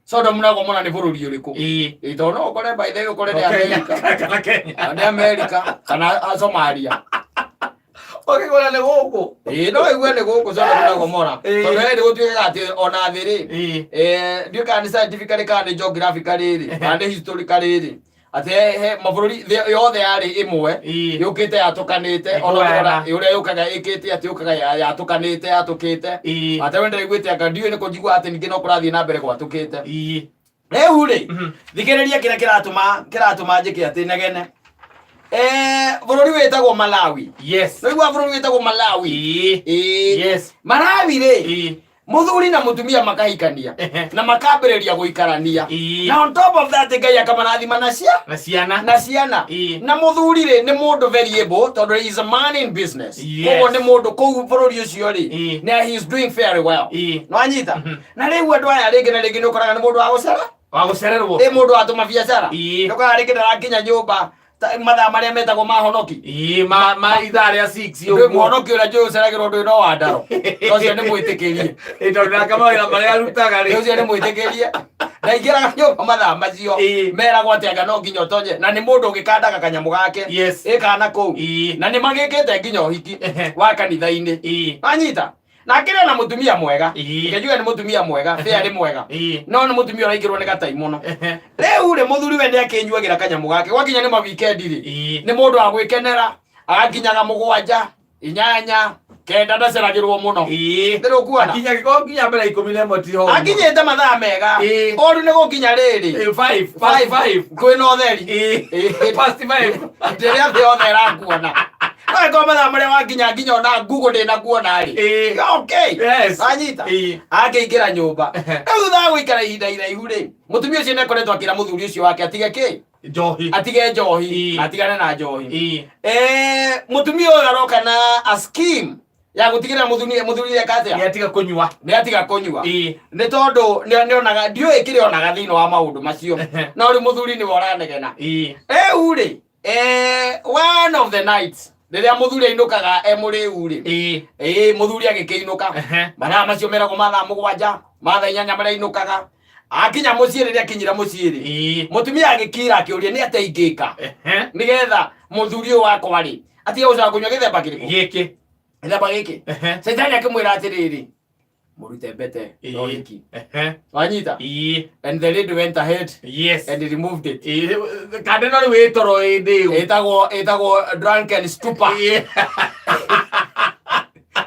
Sodom na Gomora nĩ bũrũri ũrĩkũ? Ĩĩ. Ĩ, tondũ no ũkore by the way ũkore nĩ Kenya. Amerika. Kana Kenya. Kana nĩ Amerika kana Somalia. Ũkĩgũra nĩ gũkũ. Ĩ, no igue nĩ gũkũ Sodom na Gomora. Ĩĩ. Tondũ he gũtuĩkaga atĩ ona thĩ rĩ, Ĩĩ. Ndiũĩ kana nĩ scientifically kana nĩ geographically rĩ, kana nĩ historically rĩ, atĩ he mabũrũri thĩ yothe yarĩ ĩmwe Ĩĩ. yũkĩte yatũkanĩte ona Ĩkũgayana. ũrĩa yũkaga ĩkĩte atĩ yũkaga yatũkanĩte yatũkĩte. Ĩĩ. Ate we ndĩraiguĩte anga ndiũĩ nĩ kũnjigua atĩ ningĩ no kũrathiĩ na mbere gwatũkĩte. Ĩĩ. Rĩu rĩ, thikĩrĩria kĩrĩa kĩratũma njĩke atĩ negene. Bũrũri wĩtagwo Malawi. Yes. Nĩũigua bũrũri wĩtagwo Malawi? Ĩĩ. Ĩĩ. Yes. Malawi rĩ, Ĩĩ. Mũthuri na mũtumia makahikania na makambĩrĩria gũikarania. Na on top of that Ngai akamarathima na cia Na ciana. Na ciana. Na mũthuri rĩ, nĩ mũndũ very able tondũ he is a man in business. Koguo nĩ mũndũ kũu bũrũri ũcio rĩ, nĩ he is doing fairly well. Nĩwanyita? Na rĩu andũ aya rĩngĩ na rĩngĩ nĩ ũkoraga nĩ mũndũ wa gũcera. Wa gũcererwo. Ĩ, mũndũ wa tũma biacara. Nĩ ũkoraga rĩngĩ ndarakinya nyũmba mathaa marĩa metagwo ma honoki. Ĩĩ, ma ithaa rĩa 6 Ndũĩ ũguo. mũhonoki ũrĩa njũĩ ũceragĩrwo ndũĩ no wa ndaro. Ũcio nĩ mwĩtĩkĩrie. Ĩĩ, tondũ nake mawĩra marĩa arutaga rĩ. Ũcio nĩ mwĩtĩkĩrie. Ndaingĩraga nyũmba mathaa macio. Meragwo atĩ anga no nginya ũtonye. Na nĩ mũndũ ũgĩkandaga kanyamũ gake. Ĩ kana kũu. Na nĩ magĩkĩte nginya ũhiki wa kanitha-inĩ. Wanyita? Na akĩrĩ na mũtumia mwega. Reke njuge nĩ mũtumia mwega, fairly mwega. No nĩ mũtumia ũraingĩrwo nĩ gatai mũno. Rĩu rĩ, mũthuri we nĩ akĩnyuagĩra kanyamũ gake. Gwakinya nĩ ma weekend rĩ, nĩ mũndũ wa gwĩkenera, agakinyaga 7, 8, 9 ndaceragĩrwo mũno. Nĩ ũkuona? Akinya gĩkorwo nginya mbere ya 11 ti ho. Akinyĩte mathaa mega. Ũru nĩ gũkinya rĩrĩ. 5, past 5. Kwĩna ũtheri. Past 5. Rĩrĩa thĩ yothe ĩrakuona. Angĩkorwo mathaa marĩa wakinya nginya ona Google ndĩnakuona rĩ. Okay. Wanyita? Akĩingĩra nyũmba. Rĩu thutha wa gũikara ihinda iraihu rĩ, mũtumia ũcio nĩakoretwo akĩra mũthuri ũcio wake atige kĩ? Njohi. Atige njohi. Na atigane na njohi. Mũtumia ũyũ aroka na a scheme ya gũtigĩrĩra mũthuri nĩeka atĩa? Nĩ atiga kũnyua. Nĩ atiga kũnyua. Nĩ tondũ nĩonaga, ndiũĩ kĩrĩa onaga thĩinĩ wa maũndũ macio. No rĩu mũthuri nĩwe ũranegena. Rĩu rĩ, one of the nights rĩrĩa mũthuri ainũkaga e mũrĩu rĩ, ĩĩ, mũthuri agĩkĩinũka mathaa macio meragwo mathaa 7, mathaa 8 marĩa ainũkaga, akinya mũciĩ, rĩrĩa akinyire mũciĩ rĩ, mũtumia agĩkira akĩũria nĩ atĩa ingĩka nĩgetha mũthuri ũyũ wakwa rĩ atige gũcoka kũnyua gĩthemba kĩrĩkũ? Gĩkĩ. Gĩthemba gĩkĩ. Caitani akĩmwĩra atĩrĩrĩ, mũrute mbete ya ũhiki. Wanyita? Ĩĩ. And the lady went ahead and removed it. Ĩĩ, kande no rĩu ĩ toro ĩndĩ ĩyo. Ĩtagwo drunken stupor.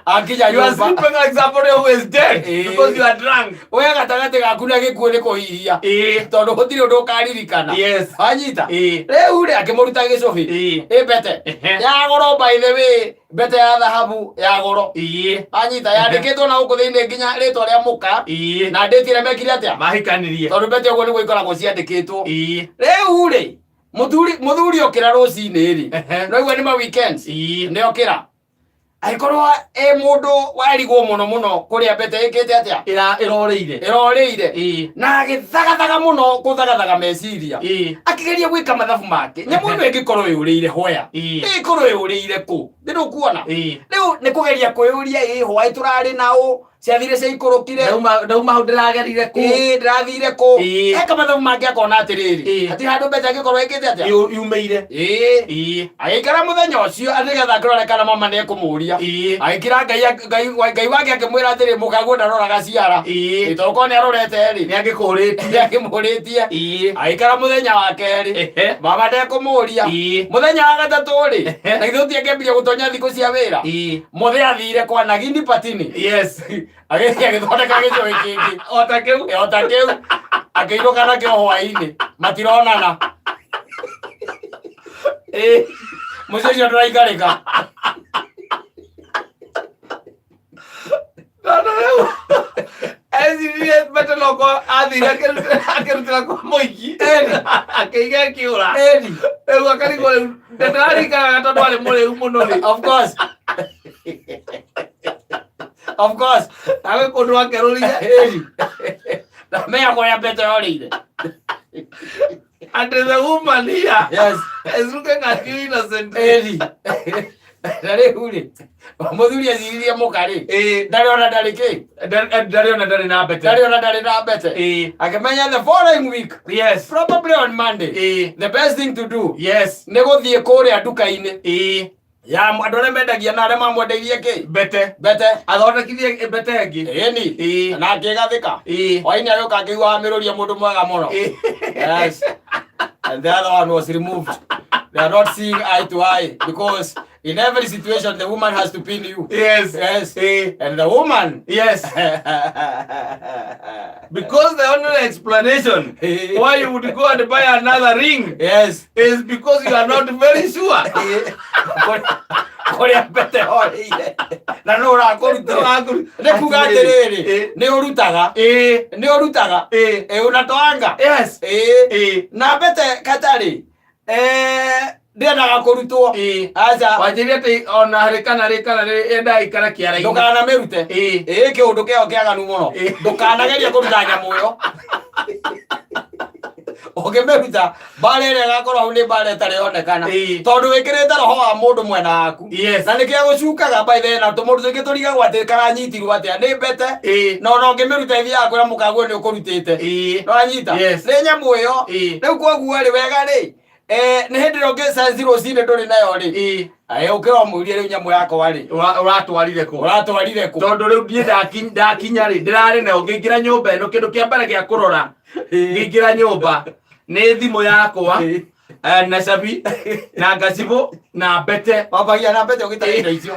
Akinya You are nyũmba sleeping like somebody who is dead because you are drunk. We gatagatĩ gaku na gĩkuũ nĩ kũhihia. Tondũ gũtirĩ ũndũ ũkaririkana. Wanyita? Rĩu rĩ, akĩmũruta gĩcũhĩ. Ĩ mbete ya goro, by the way, mbete ya thahabu ya goro. Anyita yandĩkĩtwo na gũkũ thĩinĩ nginya rĩtwa rĩa mũka na ndĩti ĩrĩa mekire atĩa? Mahikanirie. Tondũ mbete ũguo nĩguo ikoragwo ciandĩkĩtwo. Rĩu rĩ, mũthuri okĩra rũcinĩ rĩ, no igua nĩ ma weekends, nĩ okĩra angĩkorwo ĩ mũndũ warigwo mũno mũno kũrĩa mbete ĩkĩte atĩa. Ĩrorĩire. Ĩrorĩire. Na agĩthagathaga mũno kũthagathaga meciria, akĩgeria gwĩka mathabu make, nyamũ ĩno ĩngĩkorwo yũrĩire hoya, ĩngĩkorwo yũrĩire kũ? Nĩ ndũkuona? Rĩu nĩ kũgeria kwĩyũria, ĩ hwaĩ tũrarĩ na ũ, ciathire ciaikũrũkire? Ndauma hau ndĩragerire kũ? Ĩĩ, ndĩrathire kũ? Eka mathabu make akona atĩrĩrĩ, hatirĩ handũ mbeca ĩngĩkorwo ĩkĩte atĩa. Yumĩire. Ĩĩ. Agĩikara mũthenya ũcio nĩgetha akĩrore kana mama nĩ ekũmũria. Agĩkira Ngai, Ngai wake akĩmwĩra atĩrĩ, mũkaguo ndaroraga ciara. Ĩĩ, tondũ korwo nĩ arorete rĩ, Nĩ angĩkũrĩtie. Nĩ akĩmũrĩtie. Agĩikara mũthenya wa kerĩ, mama ndekũmũria. Mũthenya wa gatatũ rĩ, na githĩ ũtiangĩambirie gũtonya thikũ cia wĩra? Mũthĩ athire kwa Nagini Patini. Agĩthiĩ agĩthondeka gĩcũhĩ kĩngĩ. O ta kĩu. O ta kĩu. Akĩinũka nakĩo hwaĩ-inĩ. Matironana. Mũciĩ ũcio ndũraikarĩka. Tondũ rĩu eciririe mbete no kwa athire akĩrutĩra kwa mũingĩ akĩiga ĩkĩũra. Rĩu akarigwo rĩu ndararikanaga tondũ arĩ mũrĩu mũno rĩ. Of course. Of course. Agĩ kũndũ akerũrire. Eni. Ndamenya kũrĩa mbete yorĩire. And the woman here is looking at you innocently. Eni. Na rĩu rĩ, mũthuri eciririe mũka rĩ, Ĩĩ. ndarĩ ona ndarĩ kĩ, Ndarĩ ona ndarĩ na mbete. Ndarĩ ona ndarĩ na mbete. Akĩmenya the following week, probably on Monday, the best thing to do nĩ gũthiĩ kũrĩa nduka-inĩ ya andũ arĩa mendagia na arĩa mamwendeirie kĩ? Mbete. Mbete. Athondekithie mbete ĩngĩ. Ĩni. Na akĩgathĩka. Hwainĩ agĩũka akĩigua amĩrũria mũndũ mwega mũno. Yes. And the other one was removed. They are not seeing eye to eye because in every situation the woman has to pin you. Yes. And the woman. Because the only explanation why you would go and buy another ring is because you are not very sure. Kũrĩa mbete horeire na nũ ũrakũrutĩra nĩ kuga atĩrĩrĩ, nĩ ũrutaga, nĩ ũrutaga. Ĩ, unatoanga. Ĩ. Na mbete katarĩ, ndĩendaga kũrutwo. Aca. Wanjĩrire atĩ ona rĩ kana rĩ kana rĩ yendaga ikara kĩara-inĩ. Ndũkanamĩrute. Ĩ, kĩũndũ kĩao kĩaganu mũno. Ndũkanagerie kũruta nyamũ ĩyo. Ũngĩmĩruta, mbara ĩrĩa ĩgakorwo hau nĩ mbara ĩtarĩ yonekana, tondũ wĩkĩrĩte roho wa mũndũ mwena waku. Na nĩkĩo gũcukaga, by the way, na tũmũndũ tũingĩ tũrigagwo atĩ karanyitirwo atĩa nĩ mbete. Na ona ũngĩmĩruta ĩthiaga kwĩra mũkaguo nĩ ũkũrutĩte. Nĩwanyita? Yes. Nĩ nyamũ ĩyo. Rĩu koguo rĩ, wega rĩ, nĩ hĩndĩ ĩrĩa ũngĩ sense rũcinĩ ndũrĩ nayo rĩ, ũkĩra ũmũrie rĩu nyamũ yakwa rĩ, Ũratwarire kũ? Ũratwarire kũ? Tondũ rĩu niĩ ndakinya rĩ, ndĩrarĩ nayo ngĩingĩra nyũmba ĩno, kĩndũ kĩa mbere gĩa kũrora ngĩingĩra nyũmba nĩ thimũ yakwa, na cabi na ngacibũ na mbete. Wambagia na mbete ũgĩtara indo icio.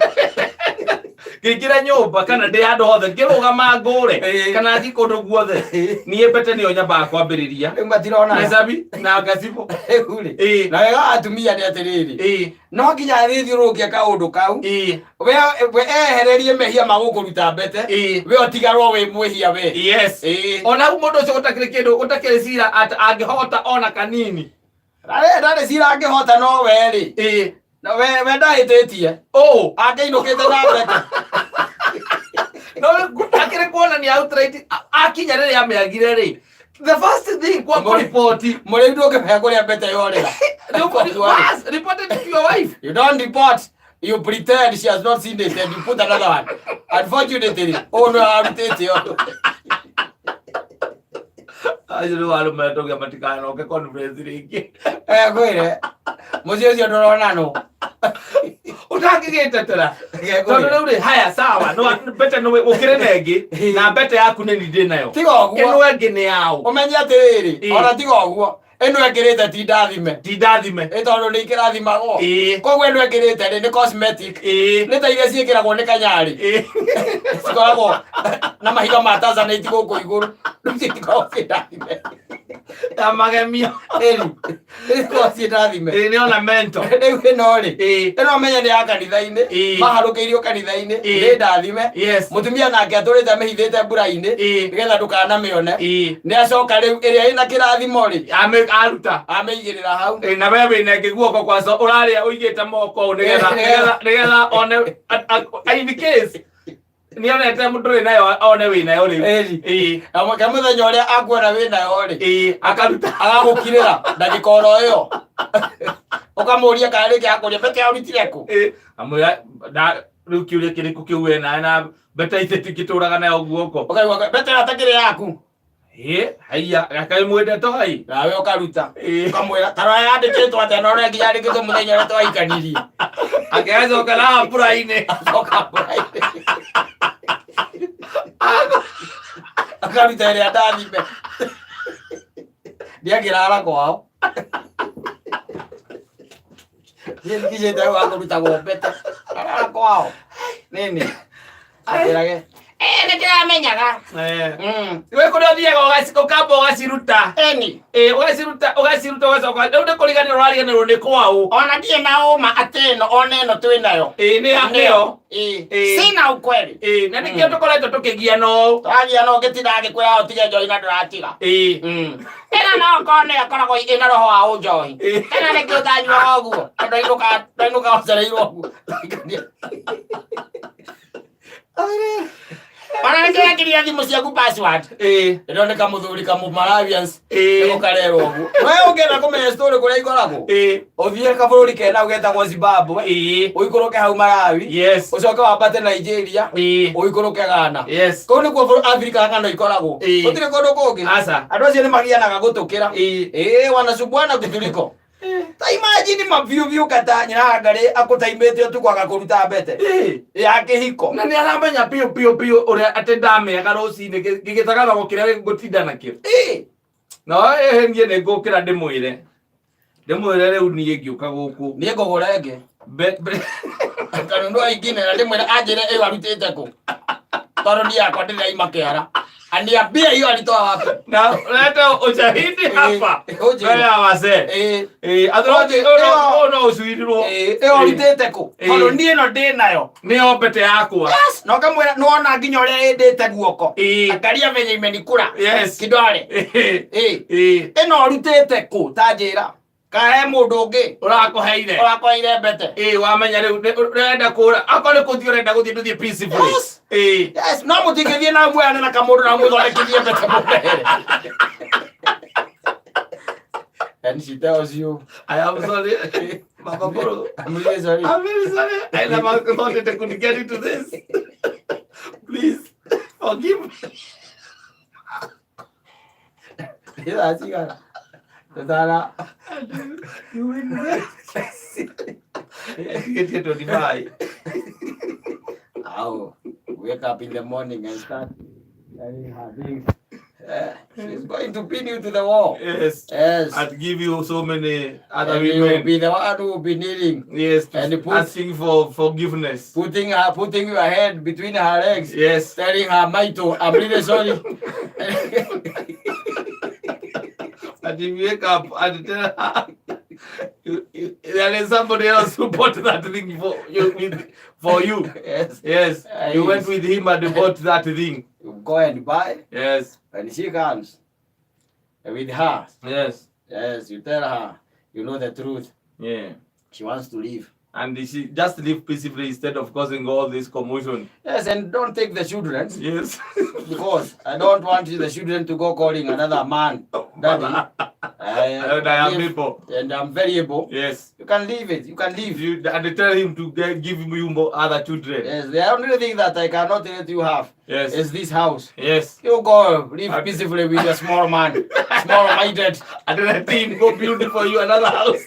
Ngĩingĩra nyũmba kana ndĩ handũ hothe ngĩrũgama ngũre kana thiĩ kũndũ guothe, niĩ mbete nĩyo nyambaga kwambĩrĩria. Rĩu matirona. Na cabi na ngacibũ. Rĩu rĩ, na wega wa atumia nĩ atĩrĩrĩ, no nginya athiũrũrũkie kaũndũ kau, we ehererie mehia ma gũkũruta mbete, we ũtigarwo wĩ mwĩhia we. Ona hau mũndũ ũcio gũtakĩrĩ kĩndũ, gũtakĩrĩ cira angĩhota ona kanini. Ndarĩ cira angĩhota, no we rĩ, na we ndahĩtĩtie. Ũ. Angĩinũkĩte na mbete. No akĩrĩ kuonania outright akinya rĩrĩa amĩagire rĩ, the first thing kwa kũriboti. Mũrĩu ndũngĩmenya kũrĩa mbete yorĩra. Report it to your wife. You don't report, you pretend she has not seen it and you put another one. Unfortunately, ũũ nĩ arutĩte ũndũ. Acio nĩ warũme tũgĩa matikanoke conference rĩngĩ. Ngwĩre mũciĩ ũcio ndũronanwo. Ũtangĩgĩtetera tondũ rĩu rĩ, haya sawa, mbete nĩ ũkĩrĩ na ĩngĩ na mbete yaku nĩ ndĩ nayo. Tiga ũguo. Ĩno ĩngĩ nĩ yaũ? Ũmenye atĩrĩrĩ, ona tiga ũguo, ĩno ĩkĩrĩte ti ndathime. Ti ndathime. Ĩ tondũ nĩ ikĩrathimagwo. Koguo ĩno ĩkĩrĩte rĩ, nĩ cosmetic. Nĩ ta iria ciĩkĩragwo nĩ kanyarĩ, cikoragwo na mahiga ma tanzanite gũkũ igũrũ. Rĩu citikoragwo ciĩ ndathime. Ya magemio. Ĩni, citikoragwo ciĩ ndathime. Ĩĩ, nĩ ornamental. Rĩu ĩno rĩ, ĩno menye nĩ ya kanitha-inĩ, maharũkĩirio kanitha-inĩ, nĩ ndathime. Mũtumia nake atũrĩte amĩhithĩte mbura-inĩ nĩgetha ndũkanamĩone. Nĩ acoka rĩu ĩrĩa ĩna kĩrathimo rĩ, Aruta. Amĩigĩrĩra hau. Ĩĩ, na we wĩna ĩngĩ guoko kwaco ũrarĩa ũigĩte moko ũũ nĩgetha one in case nĩonete ndũrĩ nayo, one wĩ nayo rĩu. Ĩni. Na ke mũthenya ũrĩa akuona wĩ nayo rĩ, Akaruta. Agagũkirĩra ndagĩka oro ĩyo, ũkamũria kana rĩngĩ akũria mbete arutire kũ. Ĩĩ, amwĩra rĩu kĩũria kĩrĩkũ kĩu we nawe na mbete ithe tingĩtũraga nayo guoko. Ũkaigua mbete ĩyo atakĩrĩ yaku. Ĩĩ, haiya gakaĩ mwendete hai. Nawe ũkaruta, ũkamwĩra tarora yandĩkĩtwo atĩa, na ũrĩa nginya yandĩkĩtwo mũthenya ũrĩa twaikanirie. Akĩgacoka na mbura-inĩ. Acoka mbura-inĩ akaruta ĩrĩa ndathime, ndiangĩrara kwao nginyĩte hau akũrutagwo mbete arara kwao nini akĩrage nĩ ndĩramenyaga. We kũrĩa ũthiaga ũkamba ũgaciruta. Eni. Ĩĩ, ũgaciruta, ũgaciruta, ũgacoka rĩu nĩ kũriganĩrwo ũrariganĩrwo nĩ kwaũ. Ona ndirĩ na ũma atĩ ĩno ona ĩno twĩ nayo. Ĩĩ, nĩyo. Ĩĩ. Sina ukweli. Ĩĩ, na nĩkĩo tũkoretwo tũkĩgiana ũũ. Twagia no ngĩtinda ngĩkwĩra ũtige njohi na ndũratiga. Ĩno no korwo nĩyo ĩkoragwo ĩna roho wa ũnjohi. Ĩno nĩkĩo ũtanyuaga ũguo, tondũ ndainũka ũcereirwo ũguo. Ona nĩkĩrekĩria thimũ ciaku password. Ĩno nĩ kamũthuri kamũ Malawians. Nĩko karerwo ũguo. We ũngĩenda kũmenya story kũrĩa ikoragwo. Ũthiĩ kabũrũri kena getagwo Zimbabwe. Ũikũrũke hau Malawi. Ũcoke wambate Nigeria. Ũikũrũke Ghana. Kũu nĩkuo Afrika ng'ano ikoragwo. Gũtirĩ kũndũ kũngĩ. Aca. Andũ acio nĩ magianaga gũtũkĩra. Wanasumbuana kutuliko. Ta imagine mabiũ biũ kata nyina ngarĩ akũtaimĩte ũtukũ agakũruta mbete ya kĩhiko. Na nĩ aramenya biũ biũ biũ ũrĩa atĩ ndamĩaga rũcinĩ gĩgĩtagathago kĩrĩa ngũtinda nakĩo. No niĩ nĩ ngũkĩra ndĩmwĩre ndĩmwĩre rĩu niĩ ngĩũka gũkũ. Niĩ ngũgũra ĩngĩ. Tondũ no ingine na ndĩmwĩre anjĩre ĩyo arutĩte kũ. Tondũ niĩ yakwa ndĩraima kĩara. Aniambie hiyo alitoa wapi. Na leta ushahidi hapa Ũnjĩre. mbele ya wazee. Athiroji Ĩyo- no ũcuirirwo. Ĩyo arutĩte kũ. Tondũ niĩ ĩno ndĩ nayo. Nĩyo mbete yakwa. Yes, na ũkamwĩra nĩwona nginya ũrĩa ĩndĩte guoko. Angalia venye imenikula. Kidole. Ĩno ũrutĩte kũ ta njĩra. Kana he mũndũ ũngĩ Ũrakũheire. Ũrakũheire mbete. Wamenya rĩu ũrenda kũra akorwo nĩ kũthiĩ ũrenda gũthiĩ ndũthiĩ peacefully. Yes. Yes, no mũtingĩthiĩ na muoyane na kamũndũ na mũthondekithie mbete mũmehere. And she tells you, I am sorry. Baba Boro. I'm really sorry. I'm very sorry. I never thought it could get into this. Please forgive me. Ĩthaa cigana? Tũtara. You win this. Get here 25. I'll wake up in the morning and start telling her things. She's going to pin you to the wall. Yes. Yes. And give you so many other And you will women. be the one who will be kneeling. Yes. And put, asking for forgiveness. Putting your head between her legs. Yes. Telling her, Maito, I'm really sorry. And if you wake up and tell her, there is somebody else who bought that thing for you. For you. Yes. Yes. You went with him and bought that thing. You go and buy. Yes. And she comes with her. Yes. Yes, you tell her, you know the truth. Yeah. She wants to leave. And she just live peacefully instead of causing all this commotion. Yes, and don't take the children. Yes. Because I don't want the children to go calling another man daddy. And I am able. And I'm very able. Yes. You can leave it. You can leave. You, and tell him to give you more other children. Yes, the only thing that I cannot let you have Yes. is this house. Yes. You go live peacefully with a small man, small-minded. And let him go build for you another house.